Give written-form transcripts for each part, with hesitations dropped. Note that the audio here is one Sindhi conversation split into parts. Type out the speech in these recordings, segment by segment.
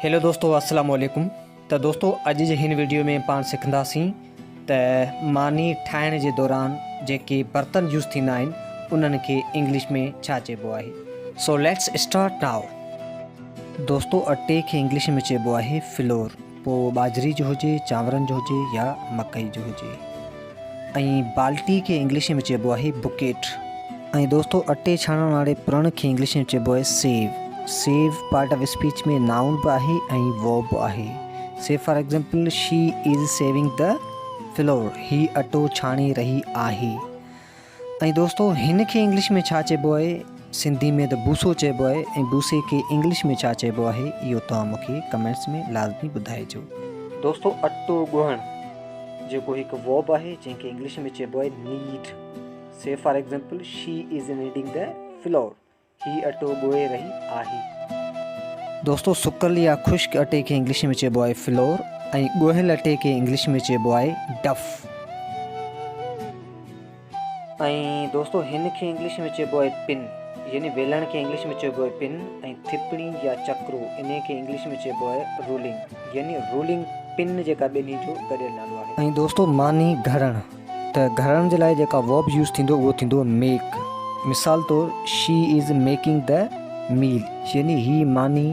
هيلو دوستو السلام عليڪم ته دوستو اڄ جي هن ويڊيو ۾ پاڻ سکنداسين ته ماني ٺاهڻ جي دوران جيڪي برتن يوز ٿيندا آهن انهن کي انگلش ۾ ڇا چئبو آهي سو let's start now. دوستو اٽي کي انگلش ۾ چئبو آهي فلور پوء ٻاجهري جو هجي چانورن جو هجي يا مڪئي جو هجي ۽ بالٽي کي انگلش ۾ چئبو آهي بڪيٽ. ۽ دوستو اٽي ڇاڻڻ واري پرڻ کي انگلش ۾ چئبو آهي sieve. Sieve part of speech ۾ noun به آهي ۽ ورب به آهي. Say for example she is sieving the flour هي اٽو ڇاڻي رهي آهي. ۽ دوستو هن کي انگلش ۾ ڇا چئبو آهي سنڌي ۾ ته بوسو چئبو آهي ۽ بوسي کي انگلش ۾ ڇا چئبو آهي اهو توهان مون کي ڪمينٽس ۾ لازمي ٻڌائجو. دوستو اٽو ڳوهڻ جيڪو هڪ ورب آهي جنهن کي انگلش ۾ چئبو آهي knead say for example she is kneading the flour هي اٽو ڳوهي رهي آهي. دوستو سڪل يا خشڪ اٽي کي انگلش ۾ چئبو آهي فلور ۽ ڳوهيل اٽي کي انگلش ۾ چئبو آهي ڊف. ۽ دوستو هن کي انگلش ۾ چئبو آهي پن يعني ويلڻ کي انگلش ۾ چئبو آهي پن ۽ ٿپڻي يا چڪرو انهي کي انگلش ۾ چئبو آهي رولنگ يعني رولنگ پن جيڪا ٻنهي جو گڏيل نالو آهي. ۽ دوستو ماني گهڙڻ ته گهڙڻ جي لاء جيڪا ورب يوز ٿيندو اهو ٿيندو ميڪ مثال طور she is making the meal يعني هي ماني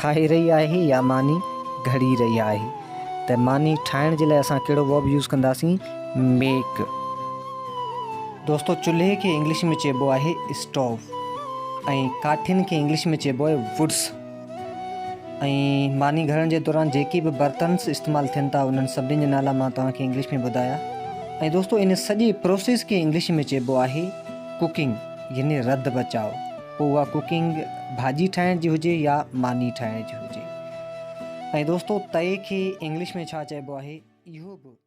ٺاهي رهي آهي يا ماني گهڙي رهي آهي ته ماني ٺاهڻ جي لاء اسان ڪهڙو ورب يوز ڪنداسين ميڪ. دوستو چلهي کي انگلش ۾ چئبو آهي اسٽوو ۽ ڪاٺين کي انگلش ۾ چئبو آهي ووڊس. ۽ ماني گهڙڻ جي دوران جيڪي به برتنس استعمال ٿين ٿا انهن سڀني جا نالا مان توهان کي انگلش ۾ ٻڌايا ۽ دوستو ان سڄي پروسيس کي انگلش ۾ چئبو آهي ڪوڪنگ يعني رڌ بچاء پوء اها ڪوڪنگ ڀاڄي ٺاهڻ جي هجي يا ماني ٺاهڻ جي هجي ۽ دوستو تئي کي انگلش ۾ ڇا چئبو آهي اهو به.